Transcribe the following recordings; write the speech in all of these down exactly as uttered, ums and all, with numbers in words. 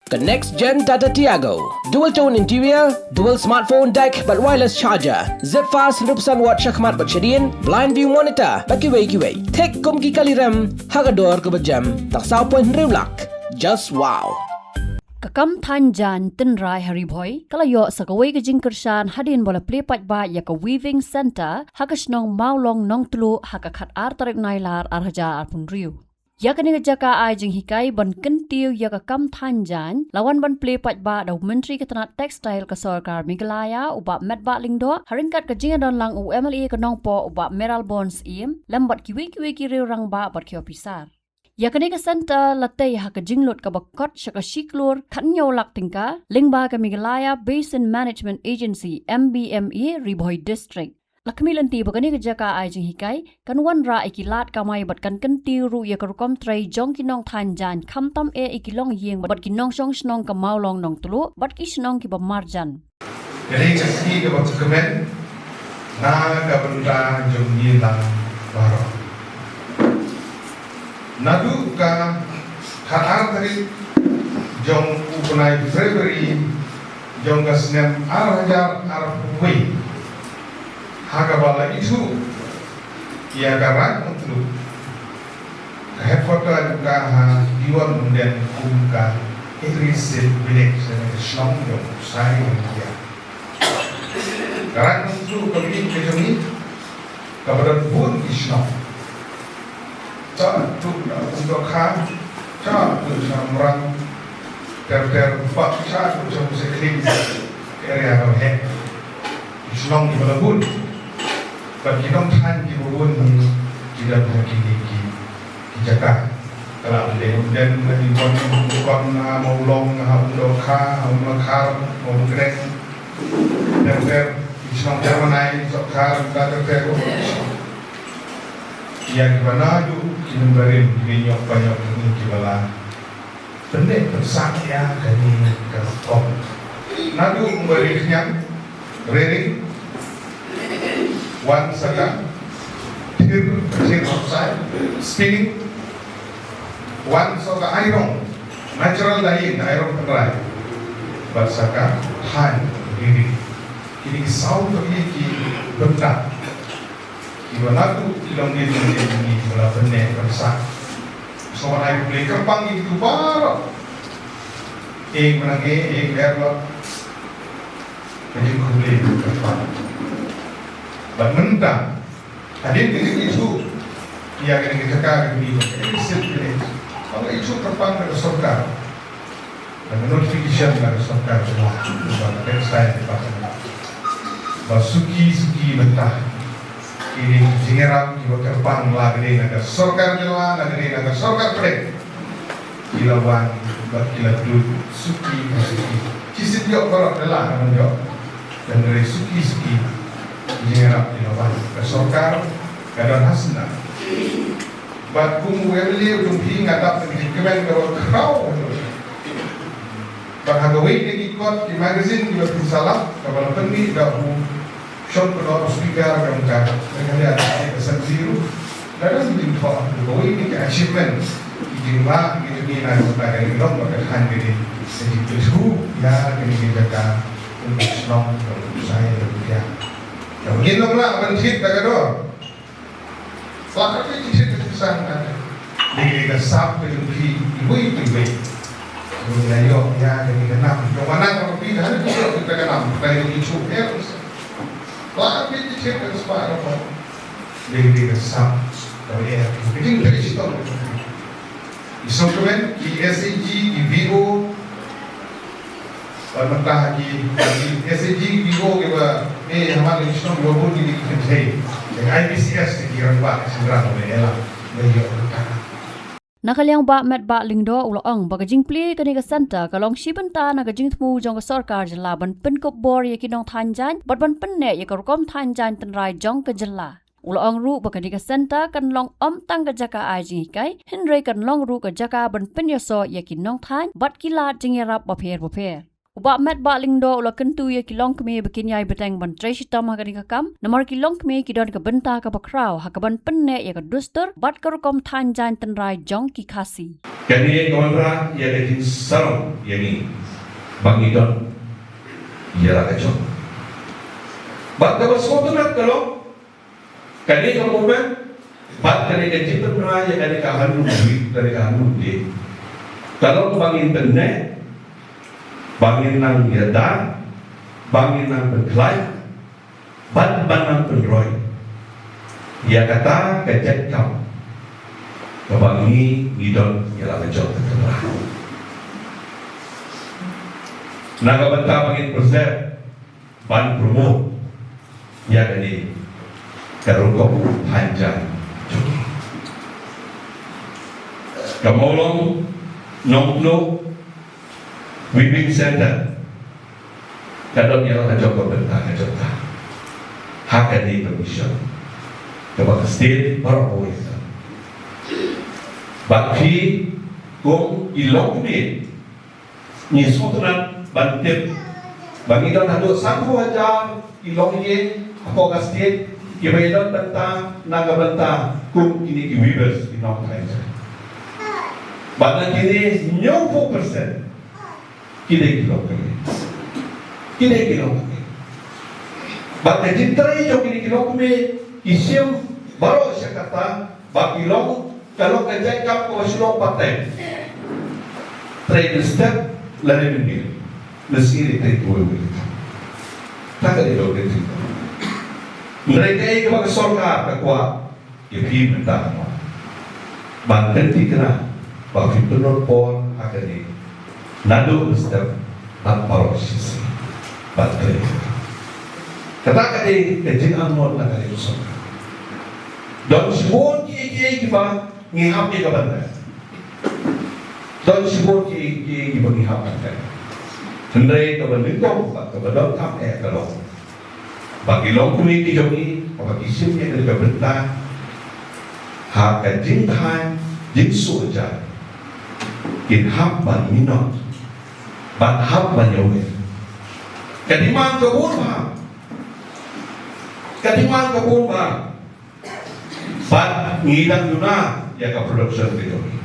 Ka next gen Tata Tiago. Dual tone interior, dual smartphone deck bad wireless charger. Zip fast hynriewphew san watt shakhmat bad shadien, blind view monitor bad kiwei kiwei. Thik kum ki kali rem ha ka dor kaba jem tang saw point hynriew lak. Just wow. Ka kam thaiñ jaiñ tynrai ha Ri Bhoi ka la ïoh sa kawei ka jingkyrshan hadien ba la plie paidbah ïa ka Weaving Centre ha ka shnong Mawlong Nongtluh ha ka khatar tarik Nailar ar hajar arphew hynriew. Ïa kane ka jaka ai jinghikai ban kyntiew ïa ka kam thaiñ jaiñ la wan ban plie paidbah da u Myntri ka tnat Textile ka sorkar Meghalaya u Bah Metbah Lyngdoh, ha ryngkat ka jingïadonlang u M L A ka Nongpoh u Bah Mayralborn Syiem, lem bad kiwei kiwei ki riew rangbah bad ki ophisar. Ïa kane ka centre la tei ha ka jinglut kaba kot sha ka shi klur khathynñiew lak tyngka lyngba ka Meghalaya Basin Management Agency, M B M A, Ri Bhoi District. La khmih lynti ba kane ka jaka ai jinghikai kan wanrah ïa ki lad kamai bad kan kyntiew ruh ïa ka rukom trei jong ki nongthaiñ jaiñ, khamtam eh ïa ki longïing bad ki nongshong shnong ka Mawlong Nongtluh bad ki shnong kiba marjan. Kane ka sngi kaba kmen na ka bynta jong ngi lang baroh. Naduh ka khatar tarik jong u bnai February jong ka snem ar hajar arphew wei, ha kaba la ithuh ïa ka Raid Nongtluh, ka headquarter jong ka ha Diwan Umden kum ka Agri Seed Village, lane ka shnong jong u Sai Ryndia. Ka Raid Nongtluh ka mih ka jong ngi, kaba don bun ki shnong. Sha tu na Umdokha, sha tu sha Mrang, ter ter, bad sha tu sha Mawsikhling, area kaba heh. Ki shnong kiba la bun. Bad ki nongthaiñ kiba bun ki don ha kine ki, ki jaka. Ka la dei Umden, ha Diwan, Umkon, ha Mawlong, ha Umdokha, ha Umlakhar, ha Umkneng. Ter ter, ki shnong Termanai, Sohkhar, ter ter. Ïa kiba naduh ki nongbarim, ki hynñiew pañiew ngi kiba la pynneh pynsah ïa kane ka rukom. Naduh u Bari Khñiang, Rearing, wan sa ka Thir, Thir Outside, Spinning, wan sa ka Airong, natural dyeing, Airong tynrai, bad sa ka Thaiñ, Rearing. Kine ki saw tylli ki bynta kiba naduh ki longdien longdien ngi kiba la pynneh pynsah. Sngewbha ai khublei kyrpang ïa kitu baroh. Ïing ba nang ïing, ïing ba ïarap. Ka jingkhublei kyrpang. Bad mynta hadien ka jingithuh ïa kane ka jaka kaba ngi ong ka Agri Seed Village, ka la ithuh kyrpang da ka sorkar, da ka notification na ka sorkar jylla, ba ka Textile Department, ba suki suki mynta kine ki jingïarap kiba kyrpang, la ka dei na ka sorkar jylla, la ka dei na ka sorkar pdeng, ki la wan bad ki la duh suki pa suki. Ki shu ïoh baroh, da la ka ban ïoh. Hynrei suki suki ki jingïarap ki la wan. Ka sorkar ka don ha sna. Bad kum u M L A u jong phi, nga dap ka jingkmen kaba khraw. Bad ha kawei na ki kot, ki magazine kiba phin sa lap, kaba la pynmih da u Shon Kynnoh, u Speaker jong ka Meghalaya State Assembly ruh, la dang jingthoh ïa kawei na ki achievement, ki jingmah ki jong ngi na ka bynta ka ri lem bad ka thaiñ ka dei ka jingpynshoi ïa kane ka jaka kum ka shnong ka Umsai ka Umpiang. Ka ngin ym lah ban thied da ka dor. Lah ka phi thied ka jingsan ka. Dei ka sap ka jong phi iwei pa iwei. Ngi la ïoh ïa kane ka nam. Jong ma nang ka phi, hana phi ïoh ka nam. Ka dei ka jingshoi. Lah ka phi thied ka spah ka pop. Dei, dei ka sap kaba ïa ka jingtrei shitom. Ki sngewkmen, ki S H G, ki V O. Bad mynta ki, ki S H G, V O kiba eh ha man ki shnong kiba bun ki, ki kynthei. Ki I P C S, ki rangbah shynrang ba ïa la, ba ïoh mynta. Na ka liang Bah Metbah Lyngdoh u la ong ba ka jingplie kane ka centre ka long shi bynta na ka jingthmu jong ka sorkar jylla ban pynkup bor ïa ki nongthaiñ jaiñ bad ban pynneh ïa ka rukom thaiñ jaiñ tynrai jong ka jylla. U la ong ruh ba kane ka centre kan long ym tang ka jaka ai jinghikai, hynrei kan long ruh ka jaka ban pynïasoh ïa ki nongthaiñ bad ki lad jingïarap bapher bapher. U Bah Metbah Lyngdoh u la kyntu ïa ki longkmie ba kin ïai bteng ban trei shitom ha kane ka kam, namar ki longkmie ki don ka bynta kaba khraw ha kaban pynneh ïa ka dustur bad ka rukom thaiñ jaiñ tynrai jong ki Khasi. Kane ka wanrah ïa ka jingsarong ïa ngi ba ngi don ïa la ka jong. Bad kaba sngewtynnat ka long, kane ka movement bad kane ka jingpynbna ïa kane ka hanrud, kane ka hanrud te, ka long ba ngin pynneh, ba ngin nang ïada, ba ngin nang pynkhlaiñ bad ban nang pynroi ïa kata ka jait kam kaba ngi ngi don ïa la ka jong ka tynrai. Na ka bynta ba ngin preserve ban promote ïa kane ka rukom thaiñ jaiñ jong ngi. Ka Mawlong Nongtluh Weaving Center ka don ïa la ka jong ka bynta ka jong ka ha kane ka mission kaba ka state baroh kawei ka don. Bad phi kum ki longkmie, ngi sngewtynnat ban tip ba ngi don haduh sanphew hajar ki longïing hapoh ka state kiba ïadon bynta na ka bynta kum kine ki weavers, ki nongthaiñ jaiñ. Bad na kine, hynñiewphew percent ki dei ki longkmie. Ki dei ki longkmie. Bad ka jingtrei jong kine ki longkmie, ki shim baroh shi katta, ba ki long, ka long ka jait kam kaba shu long part time. Trei mynstep lane mynmiet. Mynstep trei kawei kawei. Ta ka dei ka long ka jingtrei. Hynrei kaei kaba ka sorkar ka kwah ïa phi mynta ka mon, ban kynthikna ba phi pynlut por ha kane naduh mynstep bad baroh shisien ban trei. Kata ka dei ka jingangnud na ka liang u sorkar. Don shibun kiei kiei kiba ngi hap ïa ka ban trei. Don shibun kiei kiei kiba ngi hap ban trei. Hynrei kaba nyngkong bad kaba donkam eh ka long ba ki longkmie ki jong ngi, haba ki shim ïa kane ka bynta ha ka jingthaiñ, jingsuh jaiñ, kin hap ban minot, ban hap ban ïawer. Ka demand ka bun bha. Ka demand ka bun bha. Bad ngi dang duna ïa ka production ka jong ngi.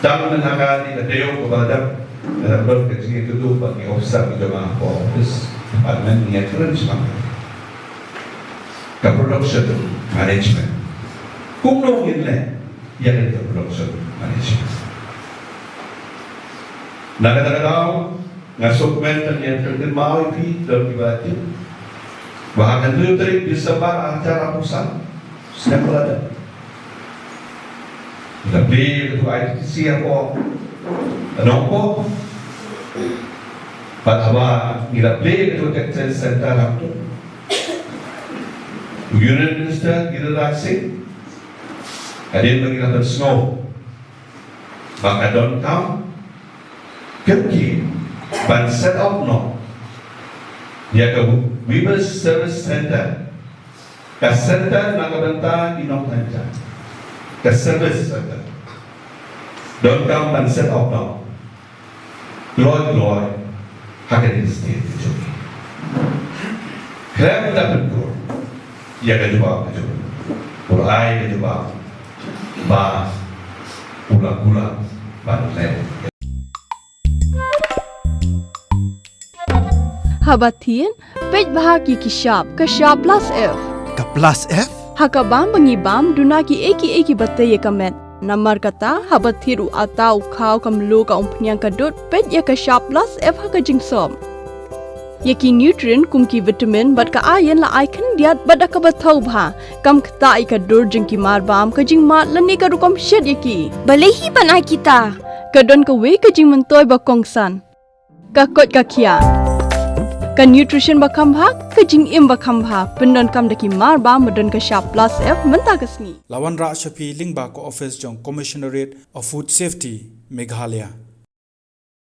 Dang na ka dei ka taïew kaba la dep, nga dang don ka jingïakynduh bad ki officer ki jong nga hapoh office department, ngi ïakren shaphang ka production management. Kumno ngin leh ïa ka production management? Na kata ka daw, nga sngewkmen ban ïa kynmaw ïa phi, don kiba la tip ba ha ka hynriew tarik December ar hajar arphew san, snem ba la dep, ngi la plie ïa ka I T C hapoh Nongpoh. Bad haba ngi la plie ïa ka Tech Training Center ha Nongpoh, u Union Minister Giriraj Singh, hadien ba ngi la pynsngew ba ka donkam kyrkieh ban set up noh ïa ka Weavers Service Center, ka center na ka bynta ki nongthaiñ jaiñ, ka service center. Donkam ban set up noh kloi kloi ha kane ka state ka jong ngi. Khlem da pynkur ïa ka jubab ka jong u, u la ai ka jubab ba u la kular ban leh. Haba thied, peit bha ki ki shap, ka shap plus F. Ka plus F? Ha ka bam ba ngi bam, duna kiei kiei kiba tei ïa ka met. Namar kata, haba thied u atta, u khaw, ka mluh, ka umphniang, ka dud, peit ïa ka shap plus F ha ka jingsop. Ïa ki nutrient kum ki vitamin bad ka iron la ai khyndiat bad da kaba thaw bha. Kam ktah ïa ka dur jong ki marbam, ka jingmad lane ka rukom shet ïa ki. Balei hi ban ai kita? Ka don kawei ka jingmyntoi ba kongsan. Ka koit ka khiah. Ka nutrition ba kham bha, ka jingim ba kham bha. Pyndonkam da ki marbam ba don ka shap plus F mynta ka sngi. La wanrah sha phi lyngba ka office jong Commissionerate of Food Safety, Meghalaya.